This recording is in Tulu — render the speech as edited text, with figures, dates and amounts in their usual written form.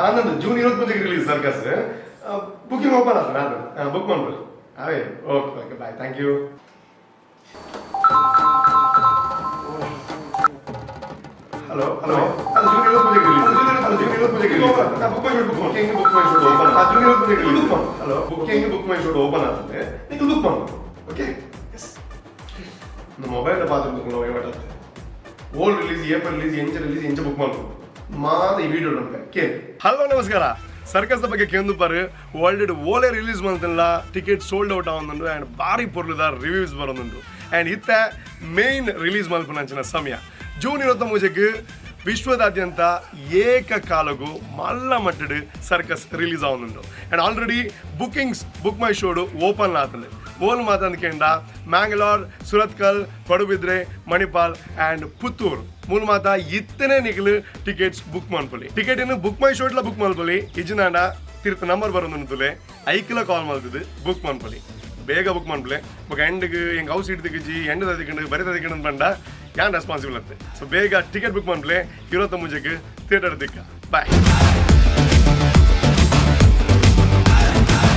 ಆನಂದ್ ಜೂನ್ 23ಕ್ಕೆ ರಿಲೀಸ್ ಸರ್ಕಸ್. ಬುಕಿಂಗ್ ಓಪನ್ ಆತಂಡ್ ಆತಂಡ್, ಬುಕ್ ಮನ್ಪೊಲಿ ಅವೇ. Okay okay, bye, thank you. Hello hello, ಅದು ಜೂನ್ 23ಕ್ಕೆ ರಿಲೀಸ್. ಅದು June 23ಕ್ಕೆ release. Book My book booking Book My Show open. ಆ ಜೂನ್ 23ಕ್ಕೆ release. Hello, booking Book My Show open ಆಗ್ತದೆ, ನೀವು ಬುಕ್ ಮಾಡ್ಬೋದು. Okay, S. ಮೊಬೈಲ್ ಪಾತ್ರ ವಹಿವಾಟತ್ತೆ. ಓಲ್ ರಿಲೀಸ್, ಏಪ ರಿಲೀಸ್, ಎಂಚ ರಿಲೀಸ್, ಎಂಚ ಬುಕ್ ಮಾಡ್ಬೋದು ಮಾತ ಈ ವಿಡಿಯೋ ಉಂಟು ಕೇಳಿ. ಹಲೋ, ನಮಸ್ಕಾರ. ಸರ್ಕಸ್ ಬಗ್ಗೆ ಕೇಂದುಪಾರು. ವರ್ಲ್ಡ್ ಓಲೆ ರಿಲೀಸ್ ಮಂತಲ್ಲ ಟಿಕೆಟ್ ಸೋಲ್ಡ್ ಔಟ್ ಆವೊಂದುಂಡು ಆ್ಯಂಡ್ ಬಾರಿ ಪೊರ್ಲುದ ರಿವ್ಯೂಸ್ ಬರೋದುಂಡು. ಆ್ಯಂಡ್ ಇತ್ತ ಮೇನ್ ರಿಲೀಸ್ ಮಲ್ಪುನಂಚಿನ ಸಮಯ. ಜೂನ್ 23ಕ್ಕೆ ವಿಶ್ವದಾದ್ಯಂತ ಏಕಕಾಲಗೂ ಮಲ್ಲ ಮಟ್ಟಡ್ ಸರ್ಕಸ್ ರಿಲೀಸ್ ಆವೊಂದುಂಡು. And already bookings book my ಶೋಡು ಓಪನ್ ಆತಂಡ್. ಓಲ್ ಮಾತಂದ್ಕೆಂಡ ಮ್ಯಾಂಗ್ಳೂರ್, ಸುರತ್ಕಲ್, ಪಡುಬಿದ್ರೆ, ಮಣಿಪಾಲ್ ಆ್ಯಂಡ್ ಪುತ್ತೂರು ಮೂಲ ಮಾತ ಇತ್ತನೇ ನಿಕಲು ಟಿಕೆಟ್ಸ್ ಬುಕ್ ಮನ್ಪೊಲಿ. ಟಿಕೆಟ್ ಇನ್ನು ಬುಕ್ ಮೈ ಶೋಡ್ಲ ಬುಕ್ ಮನ್ಪೊಲಿ. ಇಜ್ಜಿನಾಂಡ ತಿರ್ತ್ ನಂಬರ್ ಬರೋದು, ಐಕ್ಲ ಕಾಲ್ ಮಲ್ತದು ಬುಕ್ ಮನ್ಪೊಲಿ. ಬೇಗ ಬುಕ್ ಮನ್ಪಲೆ. ಬೊಕ ಎಂಡ್ಗ್ ಎಂಕ್ ಅವು ಸೀಟ್ ತಿಕ್ಕಿಜಿ, ಎಂಡ್ ತಿಕ್ಕಂಡು ಬರಿ ತಿಕ್ಕಂಡು ಪಂಡ ಯಾನ್ ರೆಸ್ಪಾನ್ಸಿಬಲ್ ಅತ್ತೆ. ಸೊ ಬೇಗ ಟಿಕೆಟ್ ಬುಕ್ ಮನ್ಪಲೆ. 23ಕ್ಕೆ ಥಿಯೇಟರ್ ತಿಕ್ಕ. ಬಾಯ್.